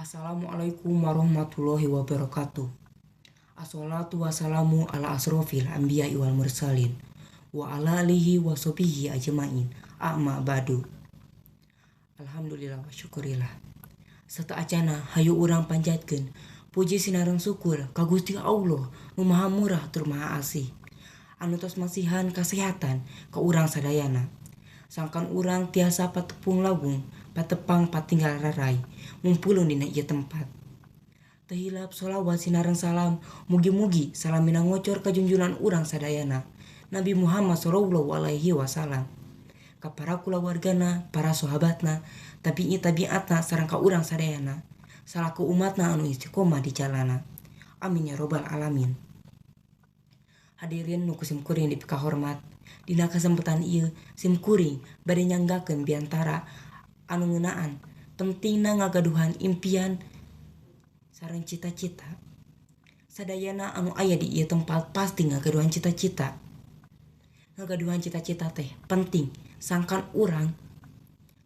Assalamualaikum warahmatullahi wabarakatuh. Assalatu wassalamu ala asrofil anbiya'i wal mursalin wa ala alihi wa sahbihi ajmain. Amma ba'du. Alhamdulillah wa syukurillah. Sateuacana hayu urang panjatkeun puji sinareng syukur ka Gusti Allah nu Maha Murah tur Maha Asih, anu tos masihan kasehatan ka urang sadayana sangkan urang tiasa patepung lawung, patepang patinggal raray, ngumpulun dina ieu tempat. Teu hilap sholawat sinareng salam, mugi-mugi salamina ngocor ka junjungan urang sadayana, Nabi Muhammad sallallahu alaihi wasallam, ka para kulawargana, para sahabatna, tabi'i tabiatna, sareng ka urang sadayana salaku umatna anu istiqomah di jalana. Amin ya robbal alamin. Hadirin nu ku simkuring dipikahormat, dina kesempatan ieu simkuring bade nyanggakeun biantara anu ngeunaan pentingna ngagaduhan impian sareng cita-cita. Sadayana anu aya di ieu tempat pasti ngagaduhan cita-cita. Ngagaduhan cita-cita teh penting sangkan urang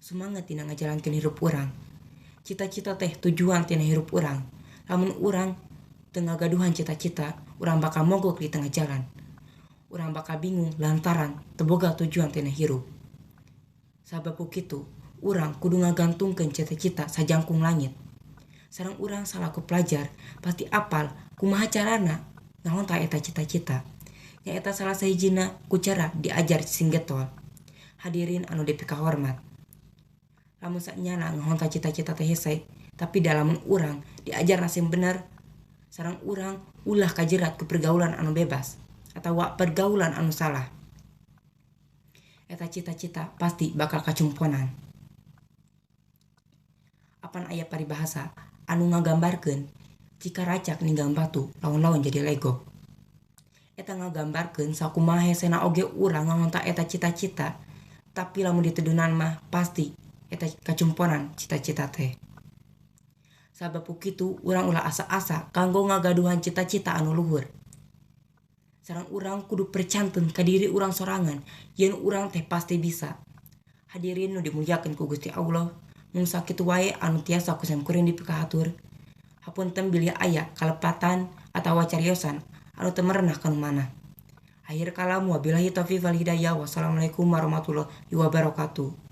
semangat tina ngajalankeun hirup urang. Cita-cita teh tujuan tina hirup urang. Lamun urang teu ngagaduhan cita-cita, urang bakal mogok di tengah jalan. Urang bakal bingung lantaran teu boga tujuan tina hirup. Sabab ku kitu, urang kudu ngagantungkeun cita-cita sajangkung langit. Sareng urang salaku pelajar pasti apal kumaha carana ngahontal eta cita-cita. Nyaeta salah sahijina ku cara diajar sing getol. Hadirin anu dipikahormat, lamun sanyana ngahontal cita-cita teh hese, tapi da lamun urang diajar sing bener sareng urang ulah kajerat ku pergaulan anu bebas atawa pergaulan anu salah, eta cita-cita pasti bakal kacumponan. Apan aya paribahasa anu ngagambarkeun cikaracak ninggang batu, laun-laun jadi legok. Eta ngagambarkeun sakumaha hesena oge urang ngahontal eta cita-cita, tapi lamun ditedunan mah pasti eta kacumponan cita-cita teh. Sabab ku kitu, urang ulah asa-asa kanggo ngagaduhan cita-cita anu luhur. Sareng urang kudu percanten ka diri urang sorangan yen urang teh pasti bisa. Hadirin nu dimuliakeun ku Gusti Allah, mung sakitu wae anu tiasa ku simkuring dipikahatur. Hapunten bilih aya kalepatan atawa cariosan anu teu merenah ka nu manah. Akhir kalam, wabillahi taufiq wal hidayah, wassalamualaikum warahmatullahi wabarakatuh.